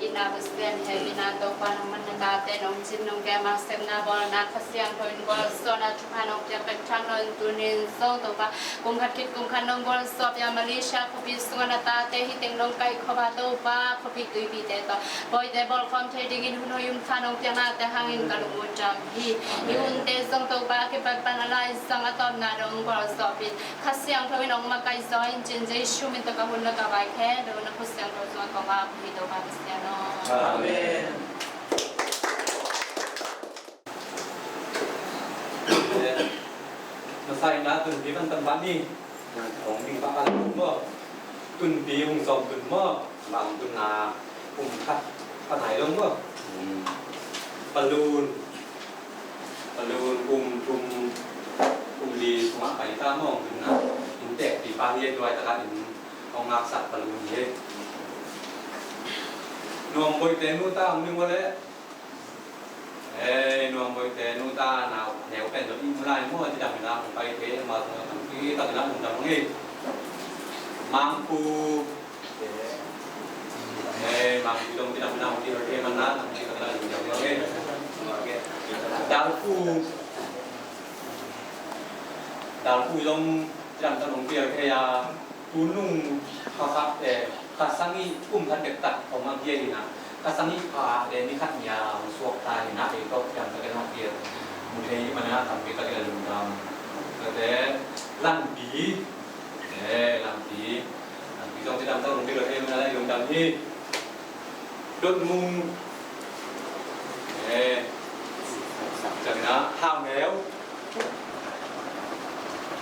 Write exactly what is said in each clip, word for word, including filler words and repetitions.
Ina Pasian hehpihna, Topa nangman na tate nong cin nong kem a, sepna bawlna Kha Siangtho in gualzawhna thupha nong piak bek tham loin tunin zong Topa, kum khat khit kum khat nong gualzawhpih a, Malaysia khuapi sungah na tate hi teng nong kaihkhop a, Topa khuapi tuipite tawh pawite bawlkhawm thei dingin hun hoih hun pha nong piaknate hangin ka lungdam hi. I hunte zong Topa a kipat pan a laizang a tawpna dong gualzawhpih in, Kha Siangtho in hong makaih zaw in, ci-in Jesu min tawh ka hun leh ka vai khempeuh na khut siangtho sungah kong ap hi, Topa Pasian aw. Amen. Masa in ah tunpi van tam pan ni. Hong ding pa pan maw. Tunpi hong sawm tun maw. Bang tun na kum khat pan nai lo maw. Balloon. Balloon kum thum kum li sungah pai ta maw. Hong tun na. Inntek pi pa hi a, tua tak in hong ngaksak balloon hi. Nuam Boite nu ta hong ding uh leh. Ei, Nuam Boite nu ta nau neu pen zong i mu lai maw, cidam in a hong pai thei, amau zong a tampi tak in a lungdam hi. Mangpu. Ei, Mangpu zong cidam in a hong pai thei man na, tampi tak in a lungdam hi. Dalpu. Dalpu zong cidam in a hong pai thei a. Tunung kha kha, eh, kha sangih kum khat dektak om a bia hi na. Kha sangih kha, eh, ni khat ni a hong suak ta hi na, ei tawh piang tak in a bia mu thei hi man a, tampi tak in a lungdam. Tate Lampi, eh, Lampi. Lampi zong cidam tak hong pai thei man a, lungdam hi. Dotmung. Eh. Ciang na, Hauneu.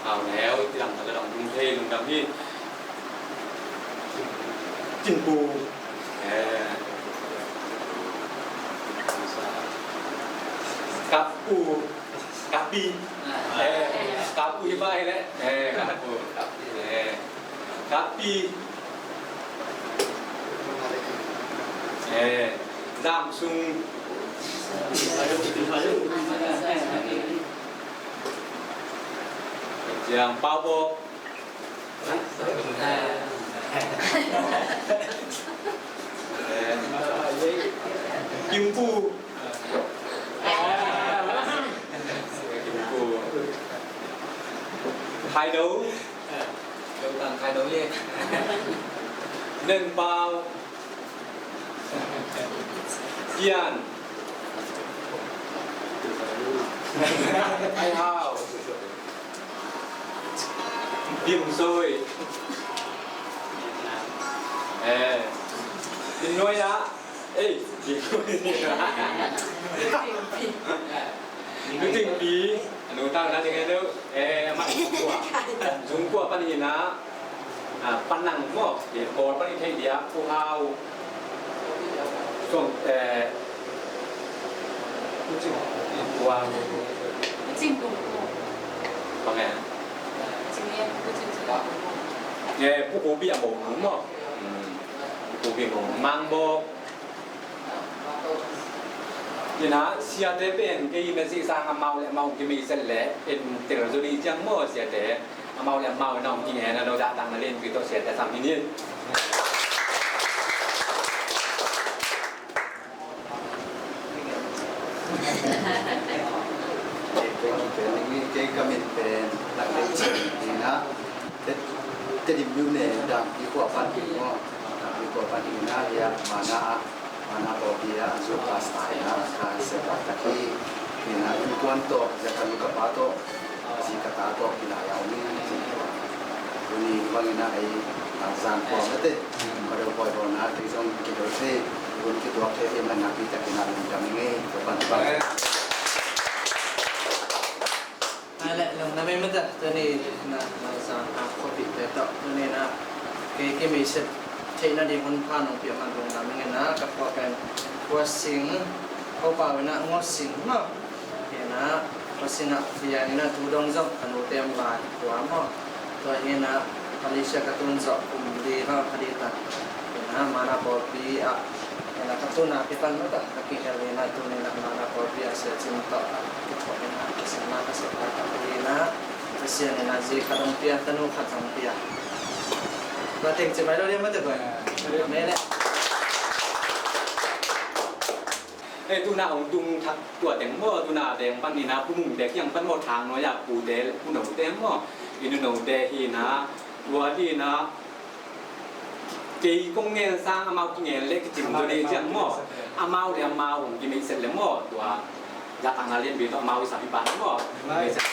Hauneu, cidam tak a dong lungdam hi, lungdam hi. Cingpu. Eh. Kapu. Kapi. Eh. Kapu hi bai leh. Eh, Kapu. Kapi. Eh. Kapi. Eh, Zamsung. Ciang Pau Bok. Eh. Kim Pu. Kim Pu. Khai Dou. Dou Tang Khai Dou ye. Neng Pau. Kian. Ai Hau. Dim Soi. Eh. Dim Nuai ah. Ei, Dim Nuai. Dim Pi. Dim Pi. Anu tang na ding anu. Eh, amah Zung Kua. Zung Kua pan hi na. Ah, Panang maw. Dia Kawl pan i theih dia. Pu Hau. Suang, eh, Pu Hau. Pu Cing Tung. Bang eh. Cing eh, Pu Cing Tung. Eh, Pu Ko Pi a Mo Nung maw. Hmm. Pu Ko Pi Mo Nung. Mang Bok. Ina, siate pen kei message sang amau le amau kimeizet le en tel zo ding ciang maw siate. Amau le amau na hong kingen a lo dah tang na len pi tawh siate sam hi ni. Kei ka min pen Lak Lei Cin hi a, Te, Tedim myone Dangpi khua pan hi maw. Dangpi khua pan hi a, hia mana a, mana pawlpi a, an zu pastor hi a, ka sepna tak hi. Hi a, innkuan tawh, zia ka nu ka pa tawh, a zi ka ta tawh, hi lai a om hi. Tuni bangin a ei, a zan kua mate. Ka deuh pawi bawlna, tei zong kideuh thei, hun kituak thei, thei man nakpi takin a lungdam hi ngei, ka pan pan. Ai le, lungdam hi mate, tuni na, na zan a khuapihte tawh, tuni na, kei, kei mi sep theihna ding hun pha nong piak man lungdam hi ngei na, ka khua pen, Khua Sing, ko pau in a Ngawh Sing, no? Hi a, Pasian a piang in a tu dong zong ka nute om lai kua maw. Tua hi a, Malaysia ka tun zawh kum li maw ka dih ta. Hi a, mana pawlpi ah, hi a, ka tun a kipan maw ta, ka kihel hi a, tuni a mana pawlpi ah Sia Cin tawh a kikhop hi a, ka sihna ka sep lai ta hi a, Pasian in a zi khat hong pia, tanu khat hong pia. Tua teng ci mai lo dia maw te boy. Amen le. Eh, tuna hong tung thak tua teng maw, tuna teng pan hi a, Pu Mung te kiang pan maw, Thang Noi a Pu te, Pu No te maw, i Nu No te hi a, tua hi a, kei kong ngen sang amau kingen le kicing tu ni ciang maw, amau le amau hong kimeih set le maw, tua, zak ang a lian bi tawh amau i sam i pan maw, kimeih set.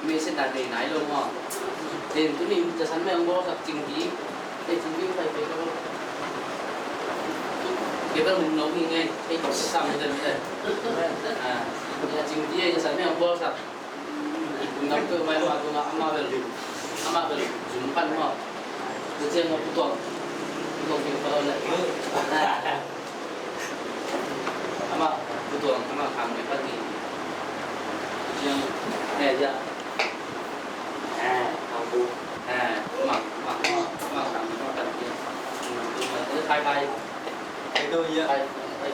Mei se ta dei nai lo maw. Den tu ni jasan mei ang bawlsak Cingti. Ei Cingti pai pe ka bawlsak. Kei bel mun no hi ngai. Ei sam den den. Ah, ya Cingti ei jasan mei ang bawlsak. Ngam tu mai ma tu ma ama bel. Ama bel zum pan maw. Tu ciang ma Pu Tuang. Pu Tuang Pu Tuang le. Ama Pu Tuang ama khang mai pan ni. Ciang eh ya. Eh, Khang Pu. Eh, ma ma ma ma khang mai pan ni. Tu ma tu khai khai. Khai khai ya. Khai khai.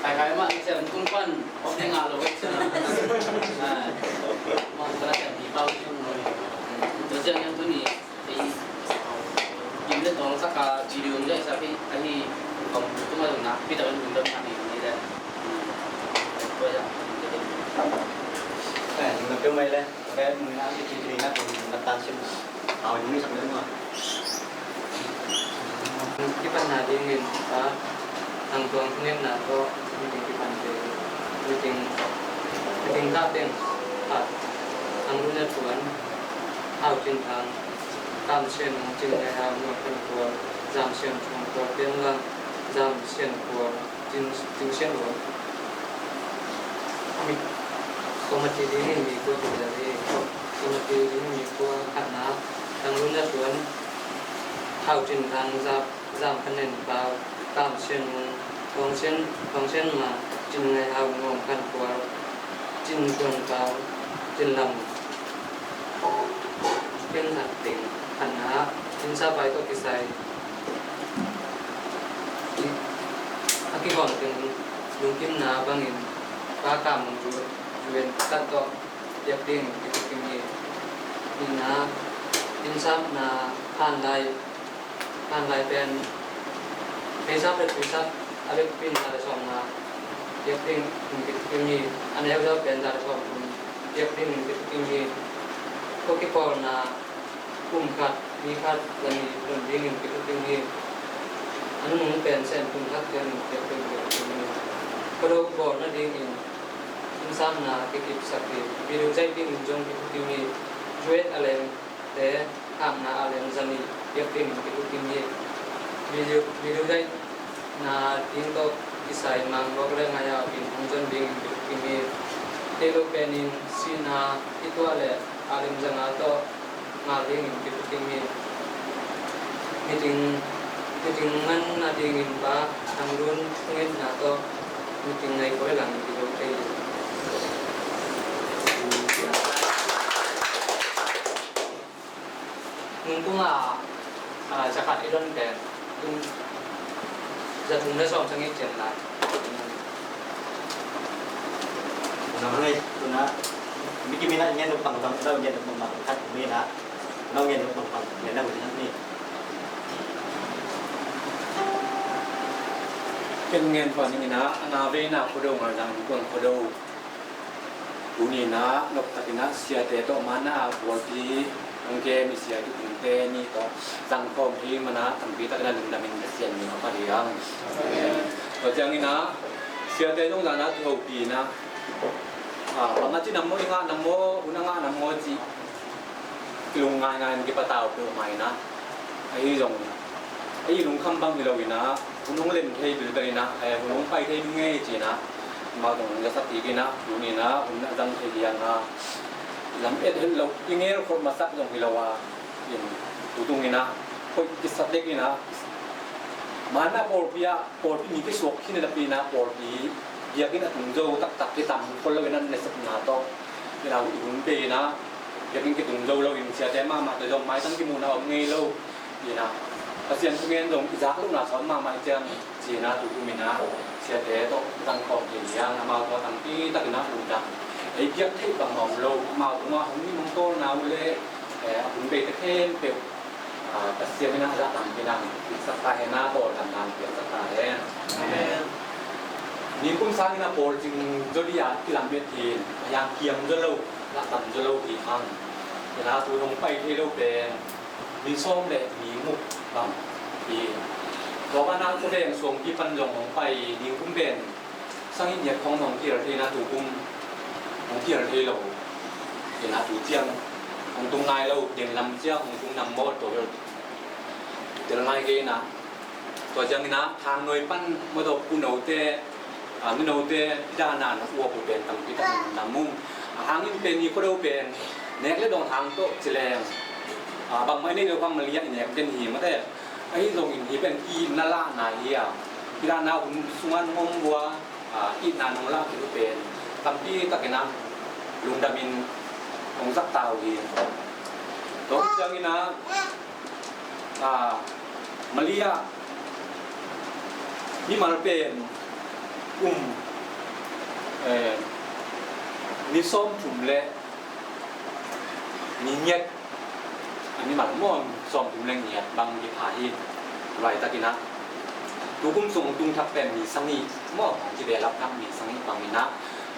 Khai khai ma ciang tung pan. Om ne nga lo. Eh. Ma kana ciang di pau. Tu ciang yang tu ni. Ei, in le tawng saka video in le sa phi, ahi, kong tu ma na, phi ta kan dum dam na ni ni le. Ko ya. Eh, na phi mai le, ka mun na ki ki na ko na ta sim. Au ni sa ma. Kipan na ding in, ah, ang tuang nen na ko, ni kipan te, ni ting, ni ting ta teng, ah, ang lu na tuan, au cin tang. Tam Sian Nung, Cin Ngai Hau Nuam Khan Kual, Zam Sian Chung Kual Pian Lang, Zam Sian Kual, Cin, Cin Sian Kual. Mi, committee ding in mi kua tu le, committee ding in mi kua khatna, Thang Lun Za Tuan, Hau Cin Thang Zap, Zam Khan Nen Pau, Tam Sian Nung, Thong Sian, Thong Sian Ma, Cin Ngai Hau Nuam Khan Kual, Cin Suan Pau, Cin Lam. Ken khat teng khatna, inn sap pai tawh kisai a kigawm teng lungkimna bangin Pa Kam Mung Zu, Zu En Tat tawh piak ding kitukin hi. Nihna, inn sapna khan lai Khan lai pen, pheisa pet pheisa a vekpi in za le sawmna piak ding in kitukin hi. A neu zau pen za le sawmthum piak ding in kitukin hi. Khua kipawlna kum khat, ni khat, za nih lon ding in kitukin hi. An nung pen Sen Pum Thak te in piak pen piak pen ni. Khuado bawl nadingin insamna kikipsak hi. Video zaih dingin zong kiphukim hi. Zuet a leng te khakna a leng zani piak dingin kiphukim hi. Video, video zaihna ding tawh kisai mangbuak le ngai a in hong zon dingin kiphukim hi. Kei lo penin sihna i tuah le a leng zanga tawh ngal dingin kiphukim hi. Meeting, meeting ngan nadingin Pa Thang Lun thungetna tawh meeting nai koi lang video kei hi. Nung tung a, a, za khat i don pen, tung za thum le sawm sangin cian lai. Nang hei, tuna, mi kim in a ngen nop bang bang, nau ngen nop bang bang khat mi na, nau ngen nop bang bang, ngen nau ngen ni. Ken ngen pa ning in a, a na ve na Khuado ngal dang, kuan Khuado. Tuni in ah noptakin ah siate tawh man ah pawlpi hong kem i sia i tupite nih tawh zangkhawm thei man ah tampi takin ah lungdamin Pasian min hong phat hi hang. Tua ciangin ah siate zong zan ah kihopih in ah, ah, bang a ci nam maw, i ngah nam maw, hun a ngah nam maw cih kilung ngaingai in kipatau peuhmah in ah, ahi zong ahi lungkham bang hi lo in ah, hun hong lem thei bilbel in ah, eh, hun hong pai thei ding ngei ci in ah, amau zong hong zasak kik in ah, tuni in ah hun a zang thei hi hang a, lam et het lo, i ngel khol masak zong hi lo a, in tu tung in ah hoih kisa dek in ah, man ah pawlpi ah, pawlpi mi kisuak khin in ah pi in ah, pawlpi biakinn a tung zo taktak kitam khol lo in ah, nasepna tawh in ah i hun bei in ah, biakinn kitung zo lo in siate mahmah tawh zong maitang kimuhna om ngei lo. Ina, Pasian thungen zong i zak lohna sawn mahmah i ciang, ci-in ah tu kum in ah siate tawh zangkhawm thei hi hang, amau tungah tampi takin ah lungdam. Ei biak theih bangmah om lo, amau tungah hong nim hong tawlna uh le, eh, a hun beite khempeuh, ah, Pasian in ah zahtak in ah piaksak ta hen, a tawldamna piaksak ta hen. Amen. Ningkum sangin ah pawl cing zaw dih ah kilamet hi, a yang kiam zaw lo, lahtam zaw lo hi hang. Ina, tu hong pai thei lo pen mi sawm le mi guk bang hi. Tua banah khuaveng suangpi pan zong hong pai, ningkum pen sangin ngiat khawng hong kihel thei in ah, tu kum hong kihel thei lo. Ina, tu ciang hong tung nai lo, deng lam ciang hong tung nam maw, tua bel tel nai kei in ah. Tua ciangin ah Thangnuai pan mawtaw, unote, ah, minote i dahna na uap uh pen tampi takin na mu. A hangin pen i Khuado pen nek le dawng hang tawh ci leng, ah, bangmah i neih loh bang Malia i nek den hi mate. Ahi zongin hih pen itna lahna hi a, i dahna hun sungah nong om uh a, ah, itna nong lah khit uh pen tampi takin ah lungdamin hong zak ta uh hi. Tua ciangin ah, ah, Malia mimal pen kum, eh, ni sawmthum le ni ngiat, a mimal maw, sawmthum le ngiat bang kipha hi. Laitakin ah tu kum sung tung thak pen mi sangih maw, hong kibehlap thak mi sangih bang in ah,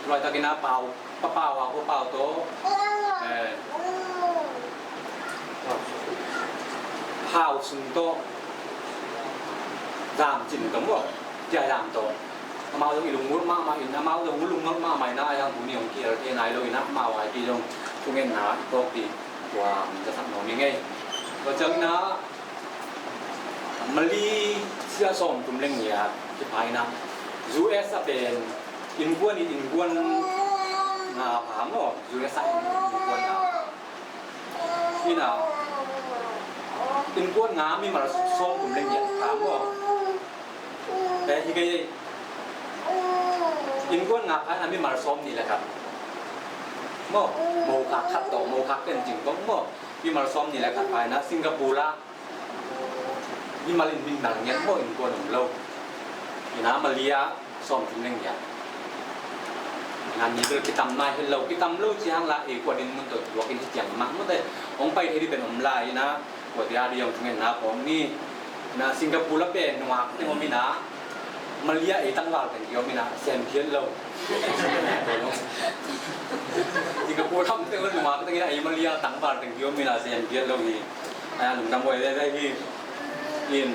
laitakin ah pau, Pa Pau a, Pa Pau tawh, eh, Hau Sung tawh, Zam Cin tawh maw, Tia Zam tawh, amau zong i lungngaih mahmah in, amau zong lungngaih mahmah in ah, a yang tuni hong kihel thei nai lo in ah, amau a i pi zong thungetna i tawk ding tua hong zasak nuam ing ei. Tua ciangin ah Mali sia sawmthum le ngiat kipha in ah, U S a pen innkuan in innkuan nga pha maw, U S a innkuan nga. Ina, innkuan nga mimal sawmthum le ngiat pha maw. Eh, hi kei, innkuan nga pha in ah mimal sawmnih le khat maw, mokhak khat tawh, mokhak pen cing tawh maw, mimal sawmnih le khat pha in ah Singapore ah mimal in mimal ngiat maw, innkuan om lo. Ina, Malia sawmthum le ngiat. Ina, mi bel kitam nai het lo, kitam lo ci hang la, ei kuan in mun tawh tuak in hi ciang mah mawte. Hong pai thei dih pen om lai ina, kuate a dih hong thungetna kawm ni. Ina, Singapore a pen nungak teng om ina, Malia ei tangval teng ki om ina, sem phiat lo. Singapore lam teng nungak teng ina, ei Malia tangval teng ki om ina, sem phiat lo hi. Aya lungdam huai veve hi. In,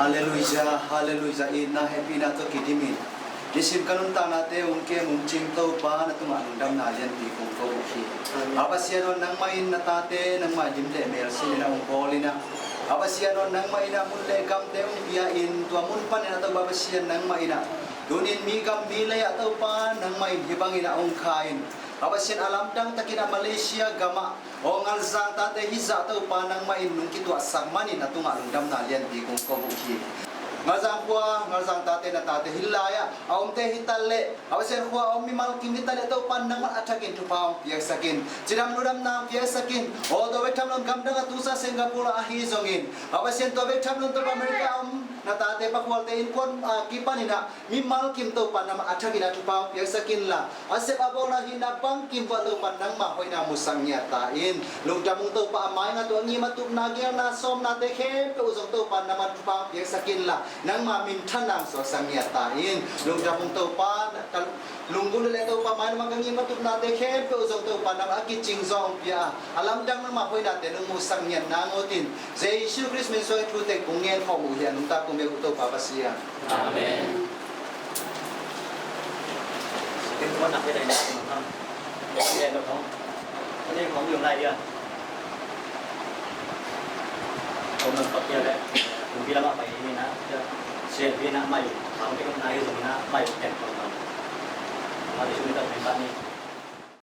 Halleluijah, halleluijah. Itna hehpihna tawh kidimin nisim ka nuntaknate hong kem hong cing Topa, na tungah lungdamna lianpi kong ko uh hi. Amen. A Pasian aw, nangmah in na tate nangmah lim le mel sinin a hong bawl in ah, a Pasian aw, nangmah in ah mun le gamte hong pia in, tua mun panin ah Topa Pasian nangmah in ah tunin mi gam mi lei ah Topa nangmah in hih bangin ah hong kha in. A Pasian, a lamdang takin ah Malaysia gamah aw, Ngalzang tate hih zah Topa nangmah in nong kituahsak manin na tungah lungdamna lianpi kong ko uh hi. Ngalzang khua, Ngalzang tate na tate hih lai-ah a omte hi ta leh, a Pasian, khua a om mimal kim hi ta leh Topa nangmah a thakin thupha hong piaksak in. Cidam ludamna hong piaksak in. Aw, tua bek tham lo in gamdang a tusa Singapore ah ahi zongin, a Pasian, tua bek tham lo in Topa America a om na tate pakhualte innkuan a kipanin ah mimal kim Topa nangmah a thakin ah thupha hong piaksak inla, a sep a bawlna hihna bangkim vuah Topa nangmah hoihna musak ngiat ta in. Lungdam ung Topa, a mai ngat uh a ngim a tupna, geelna, sawmnate khempeuh uh zong Topa nangmah thupha hong piaksak inla, nangmah minthanna hong suaksak ngiat ta in. Lungdam ung Topa, ka lunggulh leh Topa, mai nangmah ka ngim a tupnate khempeuh uh zong Topa nangmah a kicing zaw hong pia a, a lamdang nangmah hoihnate nong musak ngiat nang ut in, Jesu Khrist min suang in thu teng kong ngen khawm uh hi a, nungta kong biak uh Topa Pasian. Amen. Amen. Sian lo khong. Ani khong yung lai dia. Khong nang pakia le. Yung bila ma pai ni na. Sian bila ma yung. Khong bila ma yung na ma yung ten khong. Ma di sumi ta ni pa ni.